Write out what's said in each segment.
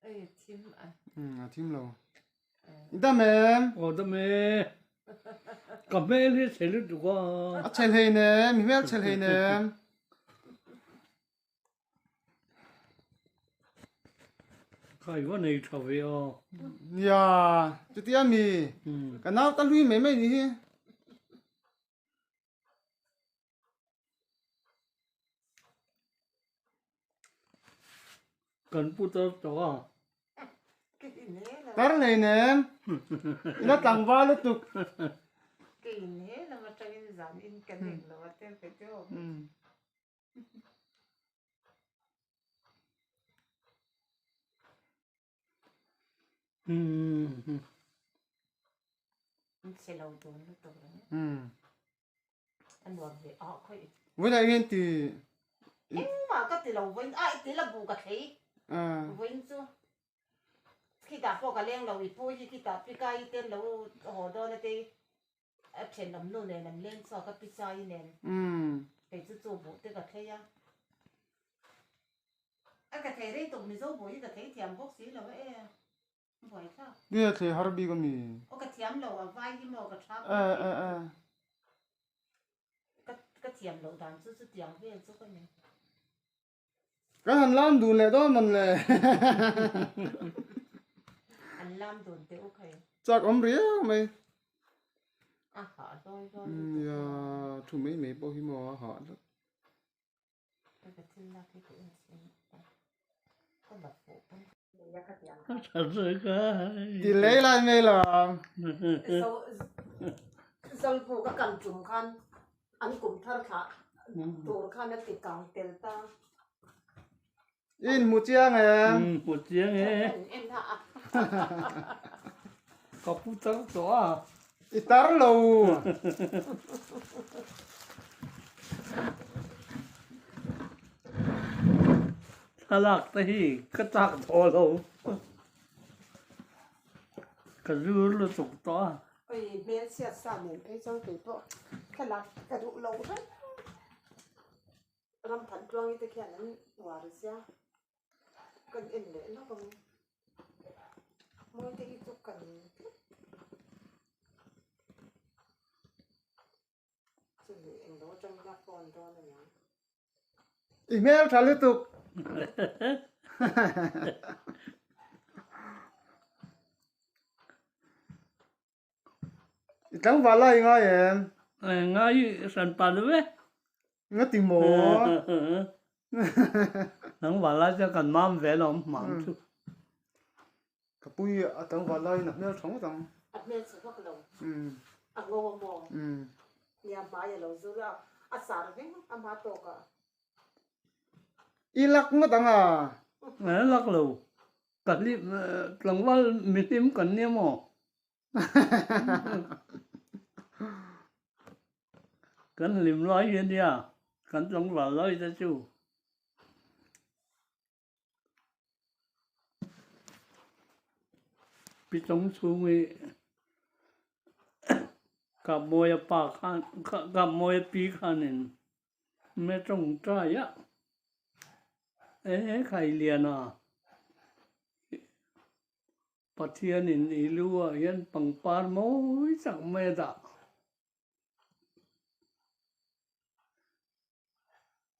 Ei thim a. Um a thim lo. I dam em? Aw dam e. Ka hmel hi chhe lutuk a. A chhe hlei nem, mi hmel chhe hlei nem. Kai va nei tha ve a. Nia, chutia mi. Ka nau ta hlui mai mai ni hi. Kan pu tar tawh a. Tar nei nem. Ina tlangval lutuk. Kei in he lam atangin zan in kan eng lo a te pe teuh. Chhe lo dun lutuk reng. A nuam ve a khawi. Vawiin ah hian ti. Engmah ka ti lo vawiin a ti la bu ka thlei. Vawiin chu khitah pawh ka leng lo i pu hi khitah pikai te an lo haw dawn a te a thenawm nu nen an leng chhuak a pichai nen kei chu chu buh te ka thlei a. A ka thei rei tawp Mizo buh hi ka thei thiam bawk si lo e. Buai thlak. Nge thlei har bik a mi? Aw ka thiam lo a vai hi maw ka tha pawh a thei lo. Ka ka thiam loh dan chu chutiang vel chu ka ni. Kan han lam dun leh dawn man le. An lam dun teh u khai. Chak awm riau mai. A hah hlawi hlawi. Nia thu mai mai pawh hi maw a hah tlat. Ti lei lai mai lo. Zalbu ka kal tum khan an kum thar thlah tur khan a ti kang tel ta. In hmu chiang em? Hmu chiang e. Ka pu tar tawh a. I tar lo. Thlalak te hi ka chak tawh lo. Ka zur lutuk tawh a. Oi hmelchhiat sa nen phei chuan kei pawh thlalak ka duh lo reng. Ram phan tluangi te khian an uar zia kan en leh lawk ang mawi te hi chu kan chumi englo atangin a phone dawn a niang. I hmel tha lutuk. I tlangval lai ngai em? Ngai hran pa lo e. Nga ti maw? Tlangval lai chuan kan mam ve alawm mam chu. Ka pui a tlangval laiin a hmel tha ngawt ang. A hmel chhe vak lo. A ngo a maw? Nia hmai a lo zur a, a sar veng a hma tawk ah. I lak ngawt ang a? Lak lo. Ka hlim tlangval mihlim kan nia maw? Kan hlim lai hi a nia, kan tlangval lai te chu. Pi Tawng chhung hi Kapmawia pa khan Kapmawia pi khanin me tawngtai a, e Khailiana. Pathianin i lu ah hian pangpar mawi tak mai a dah.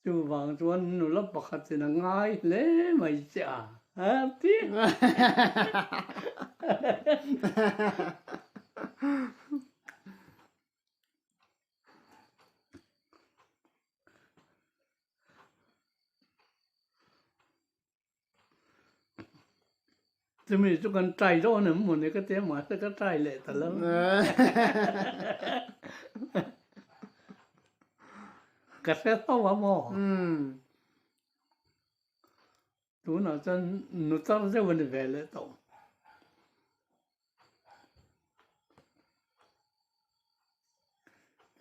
Chuvang chuan nula pakhatin a ngai hle mai che a, a ti. Chumi chu kan try dawn em mawni ka tia mahse ka try leh ta lo. Ka hre tho a maw? Tunah chuan nu tar deuh a ni ve leh tawh.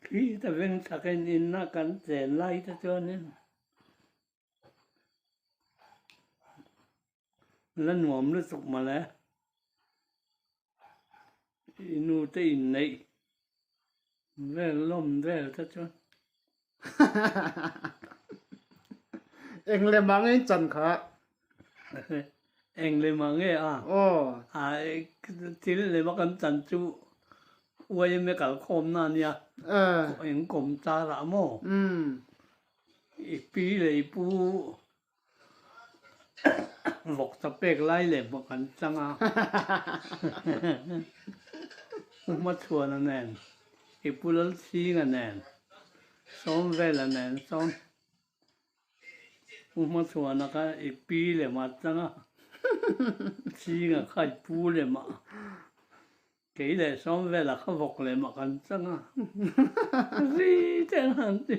Khi ta veng thakin inna kan chen lai te chuanin La nuam lutuk mawle. I nu te inneih vel lawm vel te chuan. Eng lem ah ngei chan kha. Eng lem ah nge a? Aw. A thil lem a kan chan chu YMA kalkhawmna a nia. Eng kawm char ah maw? I pi leh i pu vawk cha pek lai leh pawh kan chang a. U Hmachhuana nen, i pu Lalchhinga nen, Sawmvela nen sawn U Hmachhuana kha i pi lem a chang a, Chhinga kha i pu lem a. Kei leh Sawmvela kha vawk leh mah kan chang a, ri te an han ti,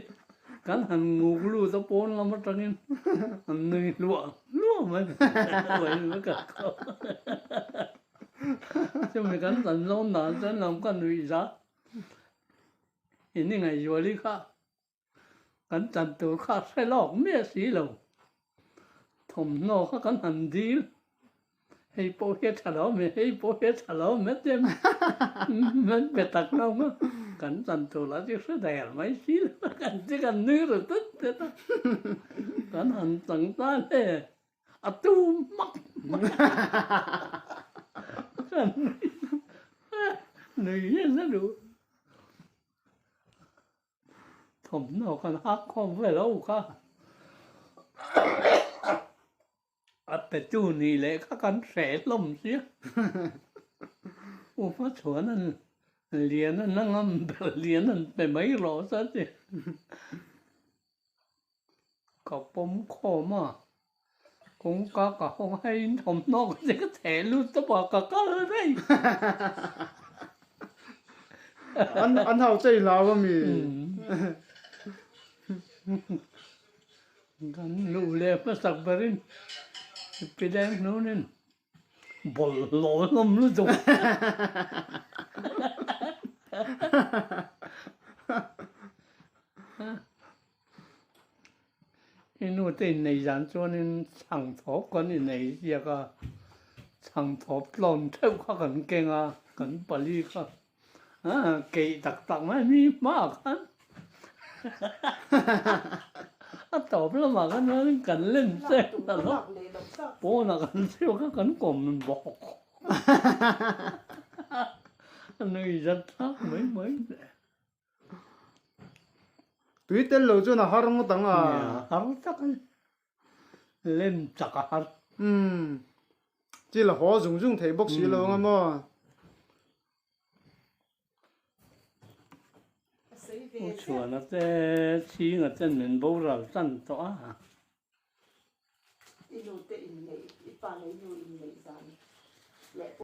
kan han nguk lut a pawn lam atangin an nui hluah hluah mai mai ka khaw chumi kan tan zawn dan chuan lam ka nuih zat in i ngaihzuali kha kan tan tur kha a hre lawk miah si lo, thawmhnaw kha kan han dil, hei pawh hi a tha lo mai, hei pawh hi a tha lo mai te an pe tak lo maw, kan tan tur lah chu hre der mai si lo, kan ti kan nui ru tut tut a, kan han chang ta hle, a tu hmak hmak kan nui hian a duh. Thawmhnaw kan hak khawm ve lo kha a petu nih leh kha kan hreh hlawm sia. U Hmachhuan an lian an a ngam ber lian an pe mai rawh sa chi. Ka pawm khawm a, kawngka ka hawng hei in thawmhnaw ka che ka theh lut tawp a ka kal daih. An an hau chei hlau a mi. Kan luh leh hmasak berin pi leng hnunin bawlhhlawh hlawm lutuk. I nu te innei zan chuanin chhang thawp kan innei ziak a, chhang thawp tlawn theuh kha kan keng a, kan pali kha keih tak tak mai mi hmaah khan a tawp lamah khan chuanin kan len sek ta lo, pawnah kan chhiu kha kan kawm bawk a nui zat thlak mai mai. Tui tel lo chuan a har ngawt ang a. Nia, har tak a ni. Lem chak a har. Umm. Chi la haw zung zung thei bawk si lo ang a maw? U Chhuana te chhinga ten min boral tan tawh a. I nu te inneih, i pa leh i nu inneih zan leh.